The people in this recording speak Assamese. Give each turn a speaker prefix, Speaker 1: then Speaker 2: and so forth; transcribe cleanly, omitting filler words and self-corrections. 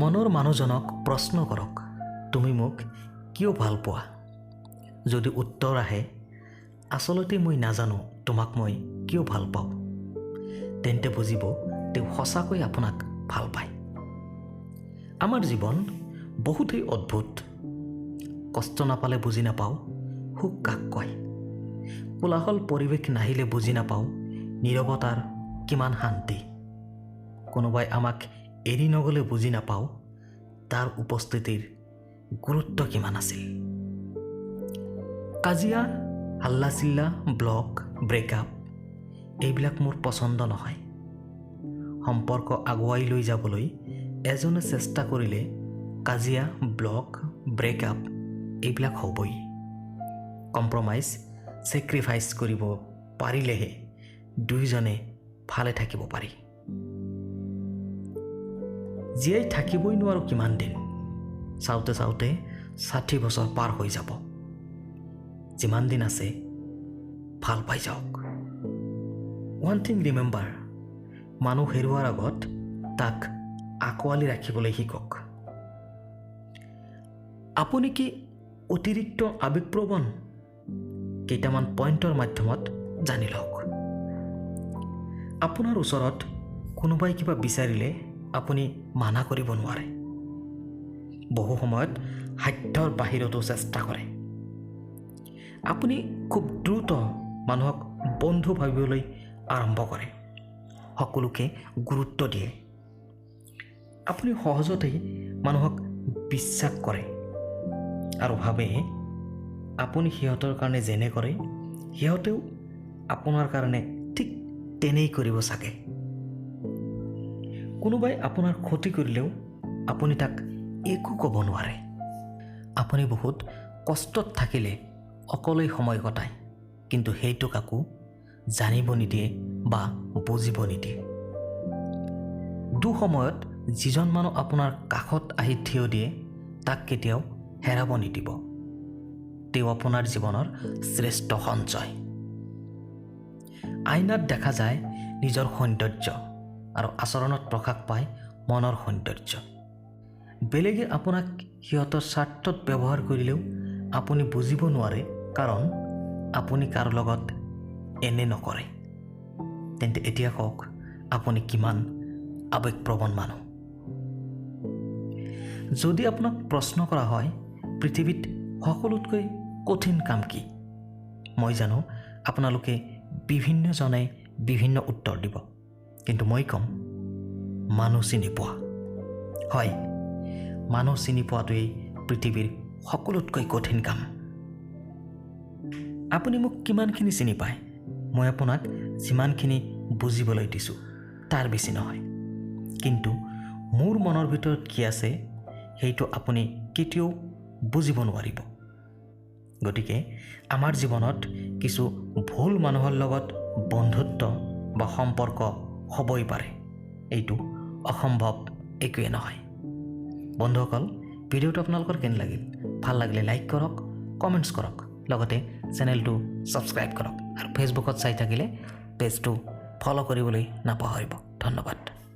Speaker 1: মনৰ মানুহজনক প্ৰশ্ন কৰক, তুমি মোক কিয় ভাল পোৱা? যদি উত্তৰ আহে, আচলতে মই নাজানো তোমাক মই কিয় ভাল পাওঁ, তেন্তে বুজিব তেওঁ সঁচাকৈ আপোনাক ভাল পায়। আমাৰ জীৱন বহুতেই অদ্ভুত। কষ্ট নাপালে বুজি নাপাওঁ সুখ কাক কয়। কোলাহল পৰিৱেশ নাহিলে বুজি নাপাওঁ নীৰৱতাৰ কিমান শান্তি। কোনোবাই আমাক এৰি নগ'লে বুজি নাপাওঁ তাৰ উপস্থিতিৰ গুৰুত্ব কিমান আছিল। কাজিয়া, হাল্লা চিল্লা, ব্লক, ব্ৰেকআপ এইবিলাক মোৰ পচন্দ নহয়। সম্পৰ্ক আগুৱাই লৈ যাবলৈ এজনে চেষ্টা কৰিলে কাজিয়া, ব্লক, ব্ৰেকআপ এইবিলাক হ'বই। কম্প্ৰমাইজ, ছেক্ৰিফাইচ কৰিব পাৰিলেহে দুয়োজনে ভালে থাকিব পাৰি। জীয়াই থাকিবই নোৱাৰোঁ কিমান দিন। চাওঁতে চাওঁতে 60 বছৰ পাৰ হৈ যাব। যিমান দিন আছে ভাল পাই যাওক। ওৱান থিং ৰিমেম্বাৰ, মানুহ হেৰুৱাৰ আগত তাক আঁকোৱালি ৰাখিবলৈ শিকক। আপুনি কি অতিৰিক্ত আৱেগপ্ৰৱণ? কেইটামান পইণ্টৰ মাধ্যমত জানি লওক। আপোনাৰ ওচৰত কোনোবাই কিবা বিচাৰিলে আপুনি মানা কৰিব নোৱাৰে। বহু সময়ত সাধ্যৰ বাহিৰতো চেষ্টা কৰে। আপুনি খুব দ্ৰুত মানুহক বন্ধু ভাবিবলৈ আৰম্ভ কৰে। সকলোকে গুৰুত্ব দিয়ে। আপুনি সহজতেই মানুহক বিশ্বাস কৰে আৰু ভাবে আপুনি সিহঁতৰ কাৰণে যেনে কৰে, সিহঁতেও আপোনাৰ কাৰণে ঠিক তেনেই কৰিব চাগে। কোনোবাই আপোনাৰ ক্ষতি কৰিলেও আপুনি তাক একো ক'ব নোৱাৰে। আপুনি বহুত কষ্টত থাকিলে অকলেই সময় কটায়, কিন্তু সেইটো কাকো জানিব নিদিয়ে বা বুজিব নিদিয়ে। দুঃসময়ত যিজন মানুহ আপোনাৰ কাষত আহি থিয় দিয়ে, তাক কেতিয়াও হেৰাব নিদিব। তেওঁ আপোনাৰ জীৱনৰ শ্ৰেষ্ঠ সঞ্চয়। আইনাত দেখা যায় নিজৰ সৌন্দৰ্য আৰু আচৰণত প্ৰকাশ পায় মনৰ সৌন্দৰ্য। বেলেগে আপোনাক সিহঁতৰ স্বাৰ্থত ব্যৱহাৰ কৰিলেও আপুনি বুজিব নোৱাৰে, কাৰণ আপুনি কাৰো লগত এনে নকৰে। তেন্তে এতিয়া কওক, আপুনি কিমান আৱেগপ্ৰৱণ মানুহ? যদি আপোনাক প্ৰশ্ন কৰা হয়, পৃথিৱীত সকলোতকৈ কঠিন কাম কি? মই জানো আপোনালোকে বিভিন্নজনে বিভিন্ন উত্তৰ দিব, কিন্তু মই ক'ম মানুহ চিনি পোৱা। হয়, মানুহ চিনি পোৱাটোৱেই পৃথিৱীৰ সকলোতকৈ কঠিন কাম। আপুনি মোক কিমানখিনি চিনি পায়? মই আপোনাক যিমানখিনি বুজিবলৈ দিছোঁ, তাৰ বেছি নহয়। কিন্তু মোৰ মনৰ ভিতৰত কি আছে, সেইটো আপুনি কেতিয়াও বুজিব নোৱাৰিব। গতিকে আমাৰ জীৱনত কিছু ভুল মানুহৰ লগত বন্ধুত্ব বা সম্পৰ্ক হ'বই পাৰে। এইটো অসম্ভৱ একোৱেই নহয়। বন্ধুসকল, ভিডিঅ'টো আপোনালোকৰ কেনে লাগিল? ভাল লাগিলে লাইক কৰক, কমেণ্টছ কৰক, লগতে চেনেলটো ছাবস্ক্ৰাইব কৰক আৰু ফেচবুকত চাই থাকিলে পেজটো ফ'ল' কৰিবলৈ নাপাহৰিব। ধন্যবাদ।